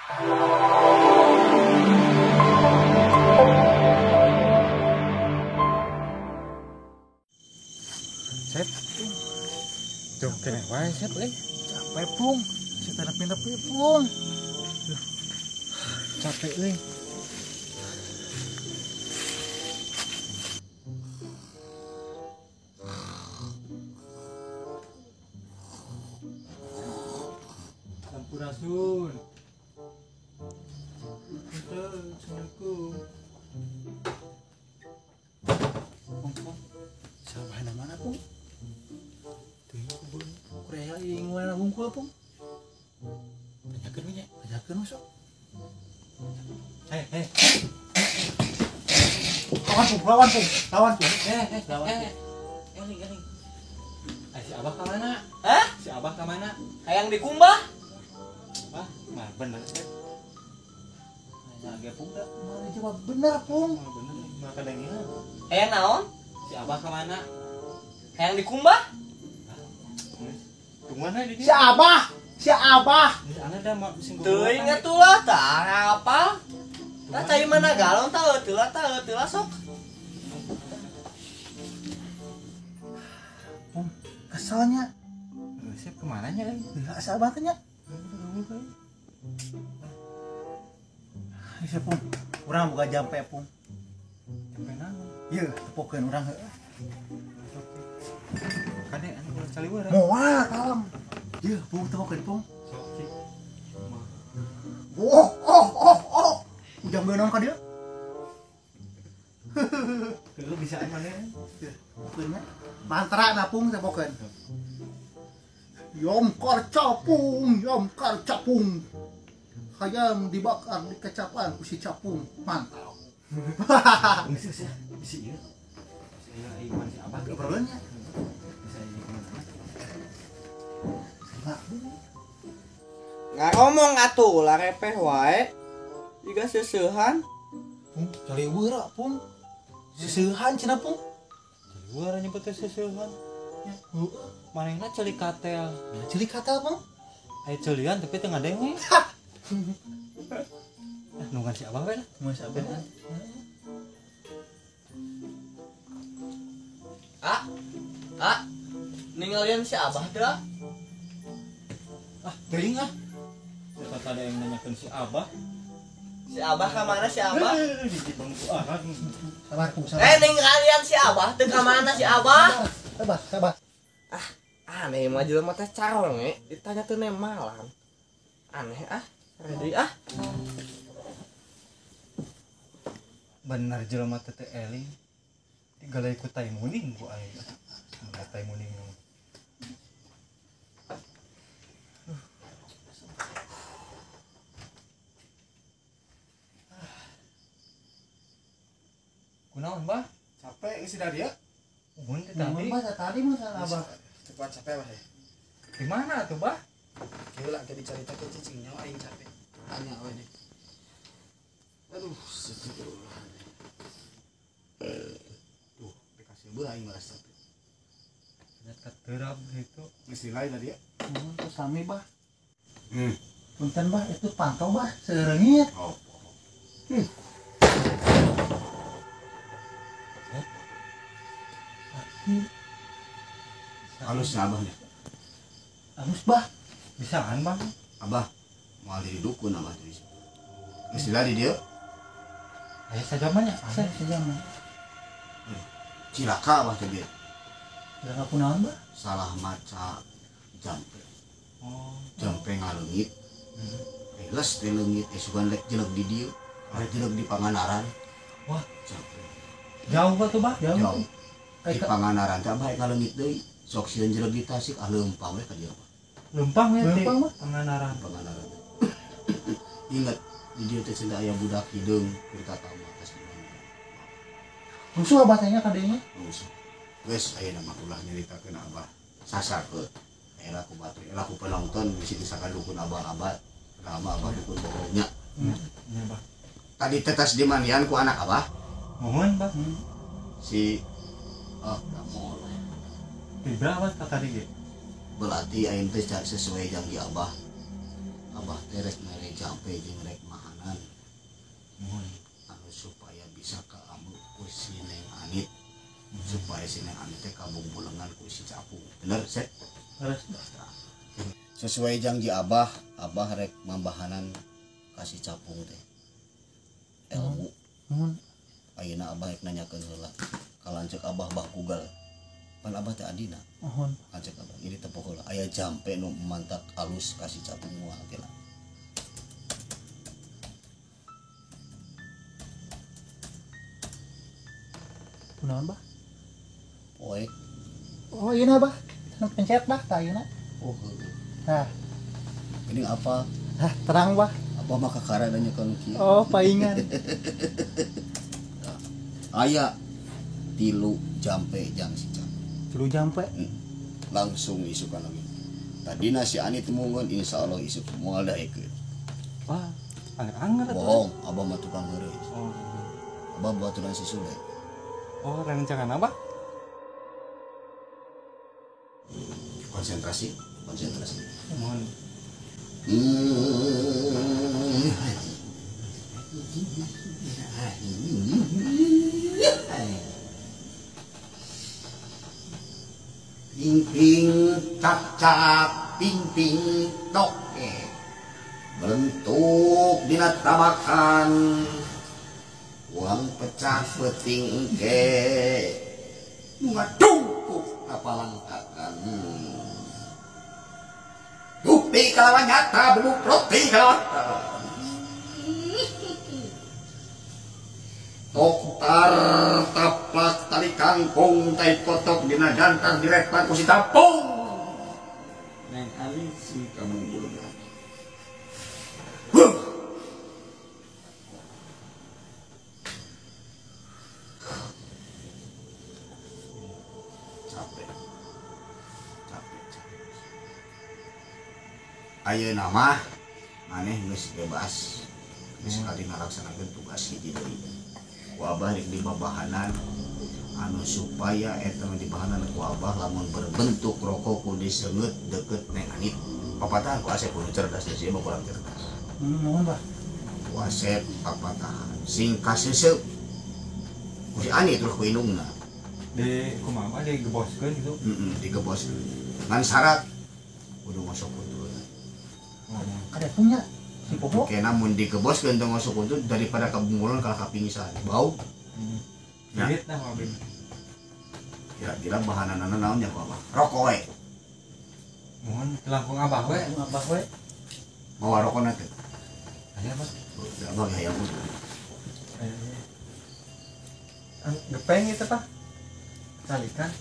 Sep. Tuh kene wae Sep euy. Capek Pung. Saya nepi-nepi Pung. Capek euy. Sampurasun. Assalamualaikum. Pung, Pung. Sabahna mana Pung? Teuing kebun. Korea ing mana bungkul Pung? Tanyakeun we nya. Tanyakeun sok. Hei, hei. Lawan Pung, lawan Pung, lawan Pung. Lawan. Eling, eling. Si Abah ka mana? Hah? Si Abah ka mana? Hayang dikumbah. Wah, mah bener Sep. Nanya ge Pung da. Mana jawab bener Pung. Mah bener, mah kadengean. Hayang naon? Si Abah ka mana? Hayang dikumbah? Tungguan we di dieu. Si Abah, si Abah. Geus aneh da mah sing Teuing atuh lah tah apa? Tah cai mana galon tah eueuh tah sok. Pung, keselnya. Sep kemana nya euy? Heeh, si Abah teh nya. Geus Pung, urang boga jampe Pung. Jampe naon? Yeuh, tepokeun urang heueuh. Kade anu ulah caliweuran. Moal kalem. Yeuh, Pung tepokeun Pung. Sok cik. Oh, oh, oh, oh. Ujang beunang ka dieu. Heueuh bisaan maneh. Tepokeun nya. Mantra na Pung tepokeun. Yomkar capung, yomkar capung. Hayam dibakar di kecapan ku si capung. Mantap. Geus geus bisi ieu. Bisi ieu ieu si Abah Gak perlunya. Bisa ieu kumaha? Ngaromong atuh lah repeh wae. Jiga seuseuhan. Pung, caliweur Pung. Seuseuhan cenah Pung. Caliweur nyebut teh seuseuhan. Heeh. Manehna ceuli katel. Nah, ceuli katel Pung. Aya ceulian tapi teu ngadenge. Nungguan si Abah we lah. Nungguan si Abah. Ah. Ah. Ningalian si Abah teh. Ah, teuing ah. Siapa ada yang nanyakeun si Abah? Si Abah ka mana si Abah? Sabar Pung, sabar. Ningalian si Abah teu ka mana si Abah? Sabar, sabar. Ah, aneh mah jelema teh caronge ditanya teu nemalan. Aneh ah, ready ah. Bener jelema teh teu eling. Digalai ku tai muning ku aing. Mun tai muning. Kunaon, Bah? Capek geus dari dieu. Mun teh tadi. Bah, tadi mun salah Abah. Cepat capek Bah. Di mana tuh, Bah? Kieu lah ke dicaritakeun cicing nyawa aing capek. Tanya we deh. Aduh, astagfirullah. Tuh, dikasih beuh aing malah capek. Ternyata katerap gitu. Geus nilai tadi ya. Mun tuh sami, Bah. Punten, Bah, itu pantau, Bah, seureungit. Oh. Halus Abah nih. Halus Bah. Bisaan Bah. Abah moal jadi dukun Abah teh. Geus di dieu. Aya sajamannya, aya sajaman. Cilaka Abah teh bieu. Cilaka kunaon Bah? Salah maca jampe. Oh, jampe ngaleungit. Les teh leungit sugan lek jelek di dieu, rek jelek di Pangandaran. Wah, jampe. Jauh atuh Bah, jauh. Di Pangandaran teh Abah ngaleungit deui. Sok sieun jelek di Tasik ah leumpang we ka dieu Abah. Leumpang we teh Pangandaran. Pangandaran. Ingat di dieu teh cenah aya budak hideung cerita tama atas di mana. Musuh Abah teh nya ka dieu nya. Musuh. Geus ayeuna mah ulah nyaritakeun Abah. Sasarkeun. Era ku batur, era ku penonton bisi disangka dukun abah-abah. Lama Abah dukun bohongnya. Nya Bah. Tadi teh tas dimandian ku anak Abah. Mohon Bah. Si oh, kamu. Tidak Abah tadi ge. Berarti aing teh sesuai janji Abah. Abah teh rek mere jampe jampe jeung rek mahanan. Mohon anu supaya bisa kaamu ku si Neng Anit. Supaya si Neng Anit teh kabungbulengan ku si Capung. Bener, Sep? Leres. Sesuai janji Abah, Abah rek mambahanan ka si Capung teh. Ilmu. Mohon. Ayeuna Abah rek nanyakeun heula. Kalanceuk Abah bah Google. Pan Abah teh adina. Mohon. Kalanceuk Abah ini tepoh heula. Aya jampe nu mantak alus ka si Capung moal kela. Kunaon bah? Poek. Oh iya nah bah. Nu pencet bah tah ayeuna. Oh heueuh. Tah. Ini apa? Hah, terang bah. Apa mah kakara da nyekeun kieu. Oh, paingan. Aya 3 jampe jang si Capung. 3 jampe. Langsung isukan lagi. Tadina si Anit mungun insyaallah isuk moal daekeun. Wah, anger-anger atuh. Bohong, abah mah tukang heureuy. Oh. Abah baturan si Sule. Oh, rencangan apa? Konsentrasi, konsentrasi. Mohon. Ping ping cak cak ping ping tok bentuk dina tabakan uang pecah peting ke ngadungkuk kapalangkakan bukti kalawan nyata bubuk roti kalawan toktar taplak tali kangkung tai kotok dina jantar direktan ku si Capung Neng Ali si kamu belum. Capek capek capek. Ayeuna mah maneh geus bebas geus kali ngalaksanakeun tugas hiji deui. Ku abah rek dibabahanan anu supaya eta dibahanan ku abah lamun berbentuk rokok ku diseungeut deukeut Neng Anit. Papatahan ku Asep kudu cerdas da mah kurang cerdas. Mohon bah. Ku Asep papatahan sing kaseuseup ku si Anit terus ku indungna. Di kumaha digeboskeun gitu. Heeh, digeboskeun. Ngan syarat kudu ngosok kudu. Kada punya si Popo. Oke, namun digeboskeun teu ngosok kudu daripada kabungulon kalah kapingsan. Bau. Duit nah mobil. Kira-kira bahananana naon nya ku abah? Rokok we. Mohon telangkung abah we. Abah we. Mawa rokona teh. Aya bah. Abah hayang udah. Gepeng itu pak. Calikan.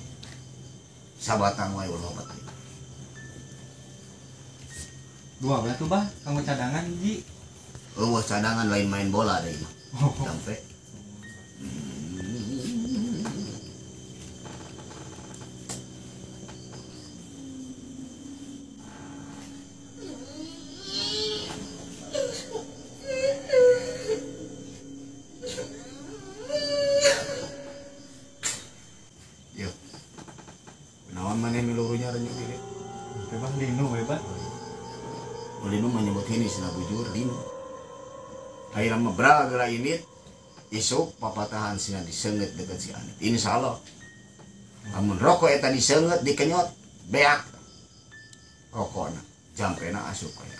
Sabatang wae ulah obat. Dua belas tuh bah, kamu cadangan hiji. Eueuh cadangan lain main bola deui mah. Sampai. Yuk. Naon maneh milurunya renyuk ieu? Bebas linu bebas. Linu menyebut ini sina bujur linu. Ayeuna mah bra geura init isuk papatahan sina diseungeut deukeut si Anit. Insyaallah. Lamun rokok eta diseungeut dikenyot beak. Rokokna jampena asup aya.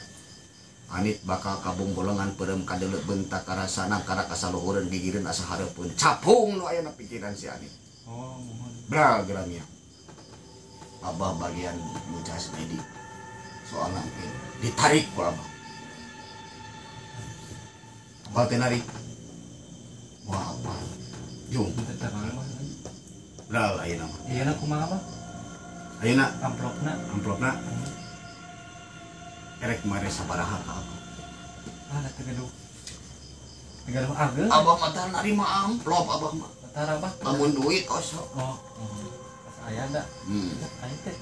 Anit bakal kabung bolongan peureum kadeuleu bentak karasana kara kasaluhureun gigireun asa hareupeun capung nu aya na pikiran si Anit. Oh, mohon. Bra geura nya. Abah bagian mujas medi. Soalna ditarik ku abah. Abah teh narik. Wah apa? Jung. Bral ayeuna mah. Ayeuna kumaha abah? Ayeuna amplopna, amplopna. Erek mare sabaraha ka abah? Ah, da tegaduh. Tegaduh ageng. Abah mah tah narima amplop abah mah. Tara abah. Lamun duit osok. Oh. Pas aya da. Aya teh.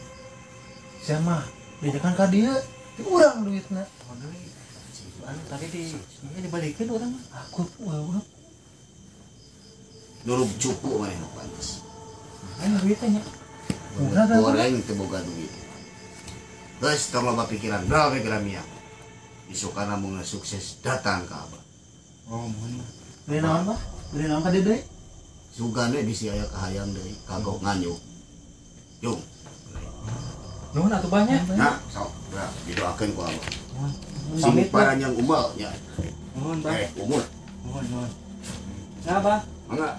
Sia mah diajakan ka dieu, di urang duitna. Oh, deui. Anu tadi di ini dibalikeun urang mah. Aku eueuh. Nurub cupu maneh nu pantes. Aya duitnya nya. Goreng teu boga duit. Geus tong loba pikiran, bral we geura mia. Isukana mun sukses datang ka abah. Oh, mohon mah. Beri naon, Bah? Beri naon ka deui? Sugane bisi aya kahayang deui kagok nganyuk. Jung. Nuhun atuh Bah nya. Nah, sok, bah, didoakeun ku abah. Nuhun. Sing paranjang umbal nya. Nuhun, Bah. Umur. Nuhun, nuhun. Nah, Bah. Mangga.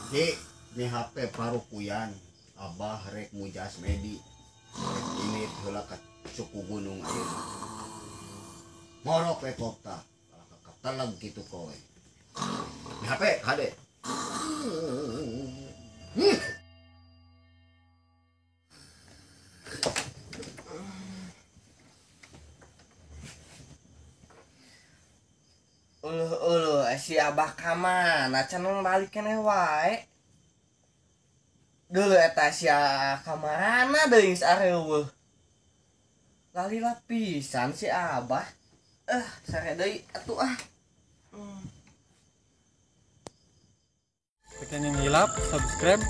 Ki, ni HP parukuyan abah rek mujas medi rek ini heula ka suku gunung ayeuna morok we kopta kateleg kitu kowe ni HP kade. Uluh uluh si abah ka mana can balik keneh wae. Dulu eta sia kamarana deui geus areuweuh. Lalila pisan si abah. Sare deui atuh ah. Tekan yang hilap, subscribe,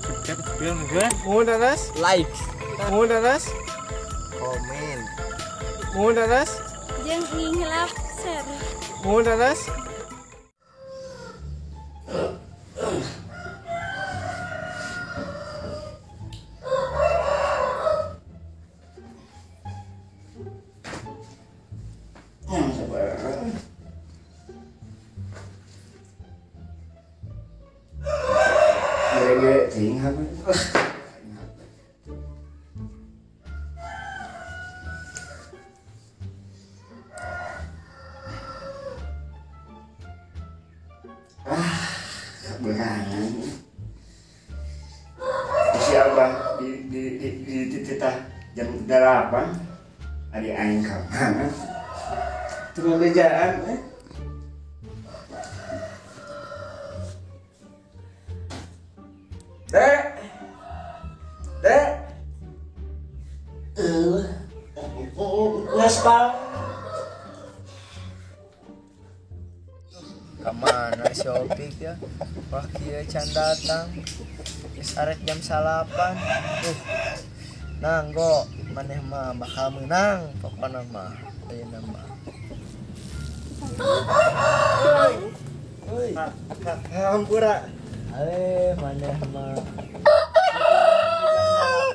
subscribe, subscribe, Mudaras, like, mudaras, komen, mudaras, jeung ngihilap share, mudaras. Si abah di titah jam 8 ari aing ka mana teu bejaan eh. Dek, dek, ngaspal. Kemana si Opik ya? Wah kieu can datang. Geus arek jam 9. Nanggo maneh mah bakal menang pokona mah ayeuna mah. Oi. Hampura. Ale maneh mah.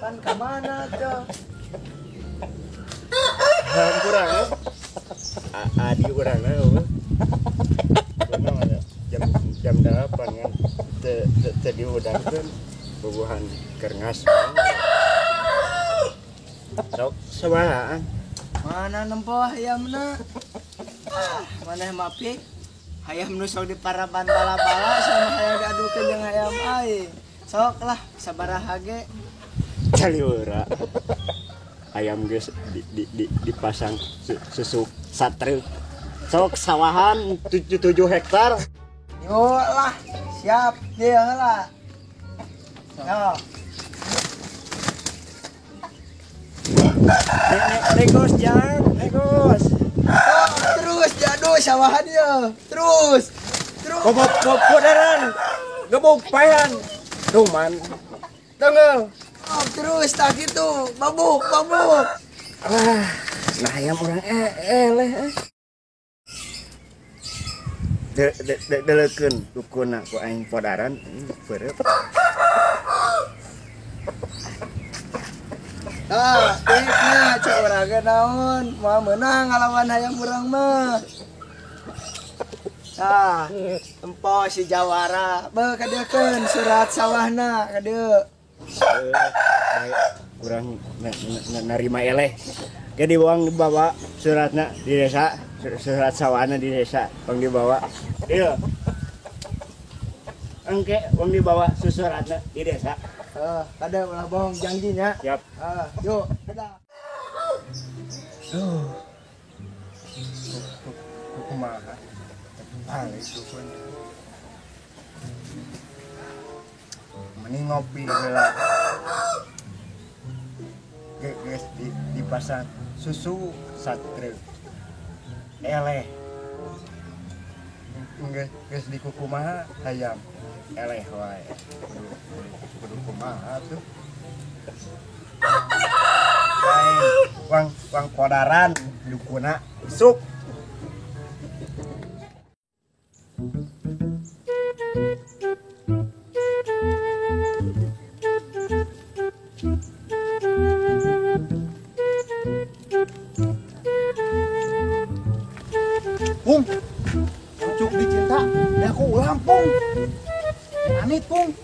Jam 8 ka mana tuh? Hampura. Adi urang eueuh. Jam 8 kan teu diudangkeun bubuhan keur ngaspal. Sok sabarahaan? Mana nempo hayamna? Ah, maneh mah pik. Hayam nu sok diparaban bala-bala sama hayam diadukeun jeung hayam aing. Sok lah sabaraha ge. Caliura. Hayam geus dipasang susuk satruk. Sok sawahan 7 hektar. Yo lah, siap dia lah. Yo. Negos jangan, negos. Oh, terus jadu sawahan ya, terus. Terus. Kobodaran. Gebuk payan. Duman. Tengel. Oh, terus tak gitu, mabuk, mabuk. Ah, nah ayam orang eleh. Deleukeun dukuna ku aing podaran beureut. Ah, nya cek urang ge naon, moal meunang ngalawan hayam urang mah. Tah, tempo si jawara, beuh kadeukeun surat sawahna kadieu. Baik, urang narima eleh. Ge dibuang dibawa suratna di desa. Surat sawahna di desa, bang dibawa. Iya. Engke bang dibawa susuratna di desa. Kada ulah bohong janjinya. Siap. Yuk, dadah. Duh. Kumaha? Balik dukun. Mending ngopi heula. Geus dipasang susu satruk. Eleh. Geus dikukumaha hayam eleh wae. Kudu kumaha tuh. Wang wang kodaran dukuna isuk. Pung, pucuk dicinta, ya aku ulang pung. Anit pung.